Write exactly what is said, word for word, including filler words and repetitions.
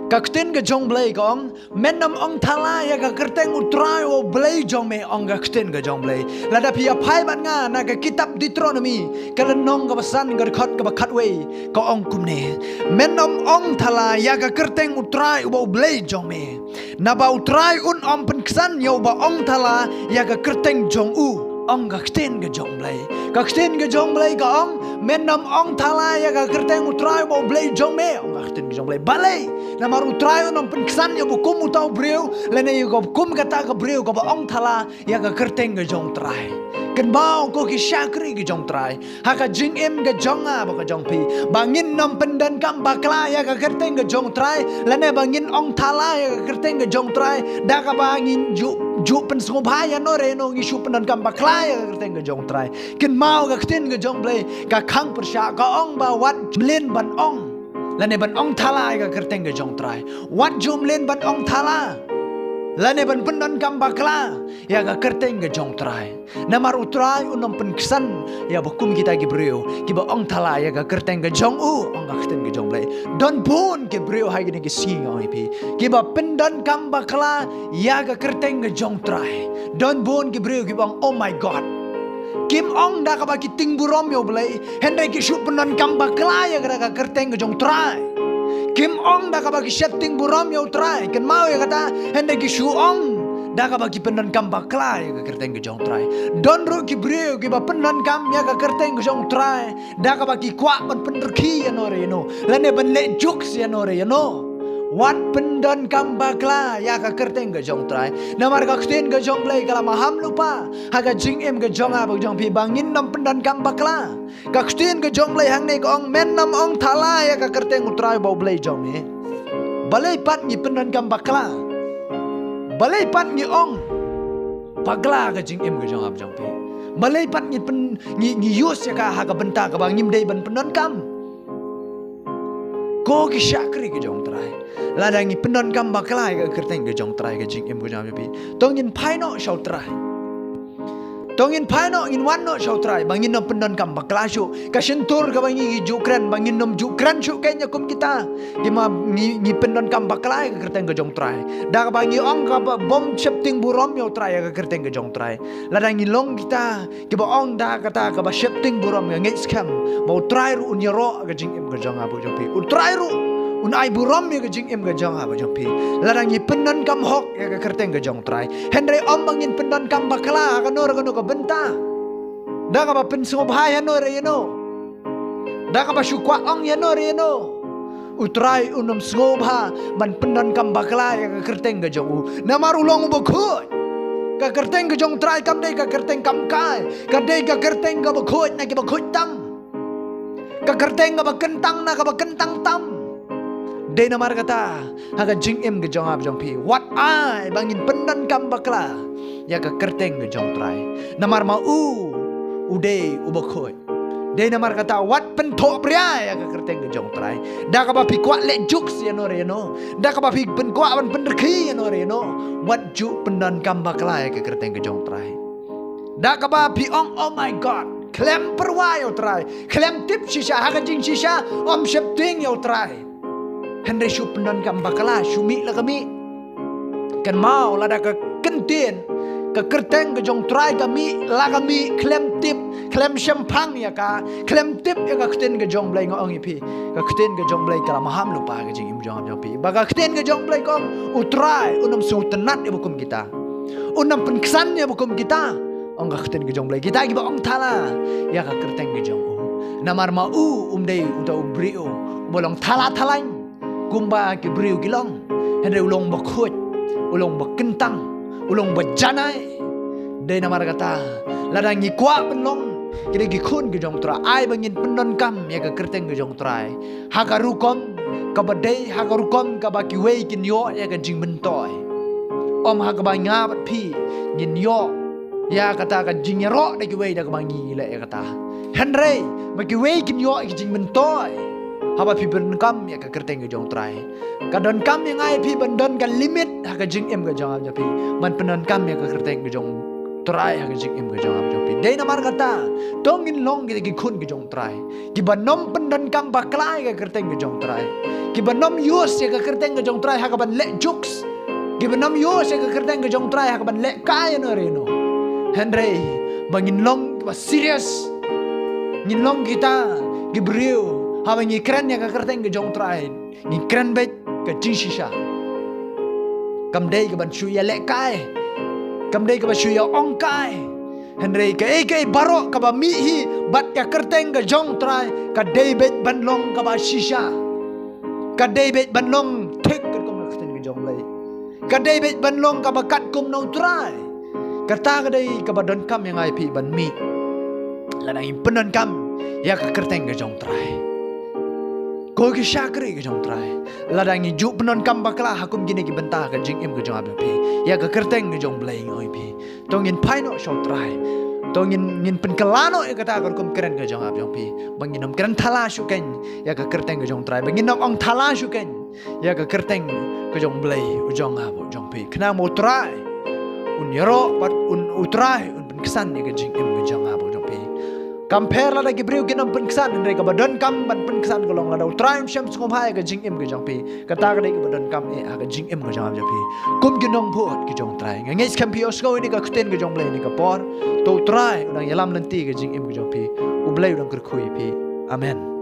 Ka ktien ka jong Blei ka ong, men ym ong thala ïa ka kyrteng U Trai U Blei jong me, ong ka ktien ka jong Blei. Lada phi ïa phai bad nga na ka kitab Deuteronomy, ka lynnong kaba san, ka dkhot kaba khatwei, ka ong kumne: Men ym ong thala ïa ka kyrteng U Trai U Blei jong me. Naba U Trai un ym pynksan ïa uba ong thala ïa ka kyrteng jong u, ong ka ktien ka jong Blei. Ka ktien ka jong Blei ka ong, men ym ong thala ïa ka kyrteng U Trai U Blei jong me, ong ka ktien ka jong Blei. Balei? Namar U Trai un ym pynksan ïa uba kum uta u briew, lane ïa uba kum kata ka briew kaba ong thala ïa ka kyrteng ka jong U Trai. Kynmaw ko ki shakri ka jong U Trai, ha ka jingim ka jong nga bad ka jong phi, ba ngin ym pyndonkam bakla ïa ka kyrteng ka jong U Trai, lane ba ngin ong thala ïa ka kyrteng ka jong U Trai da kaba ngin ju, ju pynsngewbha ïano re ïano, ngi shu pyndonkam bakla ïa ka kyrteng ka jong U Trai. Kynmaw ka ktien ka jong Blei ka khang pyrshah, ka ong ba wat mlien ban ong lane ban ong thala ïa ka kyrteng ka jong U Trai. Wat ju mlien ban ong thala lane ban pyndonkam bakla ïa ka kyrteng ka jong U Trai. Namar U Trai un ym pynksan ïa uba kum kita ki briew kiba ong thala ïa ka kyrteng ka jong u, ong ka ktien ka jong Blei. Don bun ki briew ha kine ki sngi, nga ong ïa phi, kiba pyndonkam bakla ïa ka kyrteng ka jong U Trai. Don bun ki briew kiba ong, "Oh my God." Kim ong da kaba ki tieng burom ïa U Blei, hynrei ki shu pyndonkam bakla ïa ka, ka kyrteng ka jong U Trai. Kim ong da kaba ki sheptieng burom ïa U Trai, kynmaw ïa kata, hynrei ki shu ong da kaba ki pyndonkam bakla ïa ka kyrteng ka jong U Trai. Don ruh ki briew kiba pyndonkam ïa ka kyrteng ka jong U Trai da kaba ki kwah ban pynrkhie ïano re ïano, lane ban leh jokes ïano re ïano. Wat pyndonkam bakla ïa ka kyrteng ka jong U Trai. Namar ka ktien ka jong Blei ka la maham lypa ha ka jingim ka jong nga bad ka jong phi ba ngin ym pyndonkam bakla. Ka ktien ka jong Blei hangne ka ong, men ym ong thala ïa ka kyrteng U Trai U Blei jong me. Balei pat ngi pyndonkam bakla? Balei pat ngi ong bakla ha ka jingim ka jong nga bad jong phi? Balei pat ngi pyn, ngi, ngi use ïa ka ha ka bynta kaba ngim dei ban pyndonkam? Ko ki shakri ka jong U Trai, lada ngi pyndonkam bakla ïa ka kyrteng ka jong U Trai ha ka jingim ka jong nga bad jong phi, to ngin phai noh sha U Trai. To ngin phai noh, ngin wan noh sha U Trai ba ngin ym pyndonkam bakla shuh. Ka shyntur kaba ngi, ngi ju kren, ba ngin ym ju kren shuh kein ïa kum kita kiba ngi, ngi pyndonkam bakla ïa ka kyrteng ka jong U Trai da kaba ngi ong kaba bym sheptieng burom ïa U Trai ïa ka kyrteng ka jong U Trai. Lada ngi long kita kiba ong da kata kaba sheptieng burom, nga ngeit skhem ba U Trai ruh un ïaroh ha ka jingim ka jong nga bad jong phi. U Trai ruh un ai burom ïa ka jingim ka jong nga bad jong phi lada ngi pyndonkam hok ïa ka kyrteng ka jong U Trai. Hynrei ym ba ngin pyndonkam bakla ha kano re kano ka bynta da kaba pynsngewbha ïano re ïano, da kaba shu kwah ong ïano re ïano. U Trai un ym sngewbha ban pyndonkam bakla ïa ka kyrteng ka jong u, namar u long uba khuid. Ka kyrteng ka jong U Trai kam dei ka kyrteng kam kai, ka dei ka kyrteng kaba khuid na kiba khuid tam. Ka kyrteng kaba kyntang na kaba kyntang tam. Dei namar kata, ha ka jingim ka jong nga bad jong phi, wat ai ba ngin pyndonkam bakla ïa ka kyrteng ka jong U Trai, namar ma u, u dei uba khuid. Dei namar kata, wat pynthohbria ïa ka kyrteng ka jong U Trai da kaba phi kwah leh jokes ïano re ïano, da kaba phi pyn, kwah ban pynrkhie ïano re ïano. Wat ju pyndonkam bakla ïa ka kyrteng ka jong U Trai da kaba phi ong, "Oh my God, khlem pyrwa ïa U Trai, khlem tip shisha, ha ka jingshisha ym sheptieng ïa U Trai." Hynrei shu pyndonkam bakla, shu mih la ka mih. Kynmaw, lada ka kyntien, ka kyrteng ka jong U Trai ka mih la ka mih, khlem tip, khlem shemphang ïa ka, khlem tip ïa ka ktien ka jong Blei, nga ong ïa phi, ka ktien ka jong Blei ka la maham lypa ha ka jingim jong nga jong phi. Ba ka ktien ka jong Blei ka ong, U Trai un ym sngewtynnad ïa uba kum kita. Un ym pynksan ïa uba kum kita, ong ka ktien ka jong Blei, kita kiba ong thala ïa ka kyrteng ka jong u. Namar ma u um dei uta u briew uba long thala thalaiñ kumba ki briew ki long, hynrei u long uba khuid, u long uba kyntang, u long uba janai. Dei namar kata, lada ngi kwah ban long ki dei ki khun ka jong U Trai, ai ba ngin pyndonkam ïa ka kyrteng ka jong U Trai ha ka rukom kaba dei, ha ka rukom kaba kiwei kin ïoh ïa ka jingmyntoi. Ym ha kaba nga bad phi ngin ïoh ïa kata ka jingïaroh da kiwei da kaba ngi leh ïa kata. Hynrei ba kiwei kin ïoh ïa ka jingmyntoi haba phi pyndonkam ïa ka kyrteng ka jong U Trai. Ka donkam ïa nga ïa phi ban don ka limit ha ka jingim ka jong nga jong phi ban pyndonkam ïa ka kyrteng ka jong U Trai ha ka jingim ka jong nga jong phi. Dei namar kata, to ngin long kita ki khun ka jong Trai, kiba nym pyndonkam bakla ïa ka kyrteng ka jong Trai, kiba nym use ïa ka kyrteng ka jong Trai ha kaban leh jokes, kiba nym use ïa ka kyrteng ka jong Trai ha kaban leh kai ïa no re no. Hynrei ba ngin long kiba serious, ngin long kita ki briew, haba ngi kren ïa ka kyrteng ka jong Trai, ngi kren beit ka jingshisha. Kam dei kaban shu ïalehkai, kam dei kaba shu ïaongkai. Hynrei kaei kaei baroh kaba mih hi bad ka kyrteng ka jong Trai, ka dei beit ban long kaba shisha, ka dei beit ban long thik katkum ka kyrteng ka jong Blei, ka dei beit ban long kaba katkum na u Trai. Kata ka dei kaba donkam ïa nga ïa phi ban mih lada ngin pyndonkam ïa ka kyrteng ka jong Trai. Ko ki shakri ka jong Trai, lada ngi ju pyndonkam bakla ha kum kine ki bynta ka jingim ka jong nga bad phi, ïa ka kyrteng ka jong Blei, nga ong ïa phi, to ngin phai noh sha u Trai. To ngin, ngin pynkylla noh ïa kata ka rukom kren ka jong nga bad phi, ba ngin nym kren thala shuh keiñ ïa ka kyrteng ka jong Trai, ba ngin nym ong thala shuh keiñ ïa ka kyrteng ka jong Blei u jong nga bad u jong phi. Khnang ba u Trai un ïaroh bad un, u Trai un pynksan ïa ka jingim ka jong nga bad u jong phi. Kam pher lada ki briew kin nym pynksan, hynrei kaba donkam ban pynksan ka long lada u Trai um shym sngewbha ïa ka jingim ka jong phi. Kata ka dei kaba donkam eh ha ka jingim ka jong nga bad u jong phi kum ki nongbuh ki jong Trai. Nga ngeit skhem phi ïohsngew ïa kane ka ktien ka jong Blei ha kane ka por. To u Trai u dang ïalam lynti ka jingim ka jong phi. U Blei u dang kyrkhu ïa phi. Amen.